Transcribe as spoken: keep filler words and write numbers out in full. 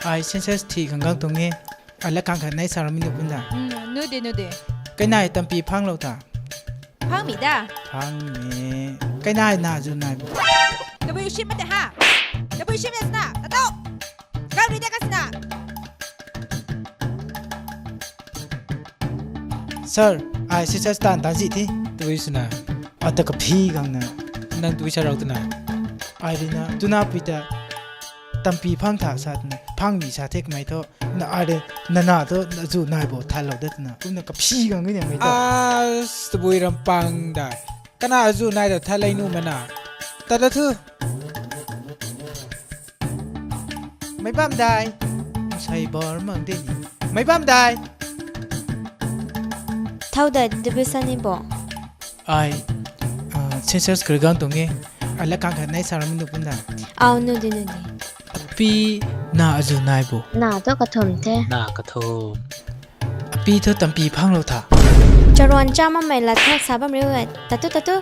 Ai census thi khang gang tuang e. Ai la kang khat nai sa ram nu pun da. Hmm, nu de, nu de. Kainai tampi phang lou ta. Phang mi da. Phang mi. Kainai na zu nai bo. Tabui shim mate ha. Tabui shim na sna. Tato. Gang ri de ka sna. Sir, ai census tan tan zi thi. Tabui sna. Ata kaphi gang na. Nang tabui sa rau tana. Ai ri na. Tuna pui ta. Tampi phang tha sa tana. Phang mi sa the kamei tho. Na ai ri. Na na tho. Na zu nai bo. Tha lou da tana. Kumna kaphi gang ni mei tho. As tabui ram pang da. Kana azu nai da tha lei nu mana. Tada thu. Mei bam dai. Sai bar mang de ni. Mei bam dai. Thau da division ni bo. Ai, ah, census kar gang tuang e. Ai la kang khat nai sa ram nu pun da. Au, nu de, nu de. Pi na azu nai bo. Na to kathum the. Na kathum. Api thu tampi phang lou tha. Charuan cha mamei la tha sa bam riu e. Tatu, tatu.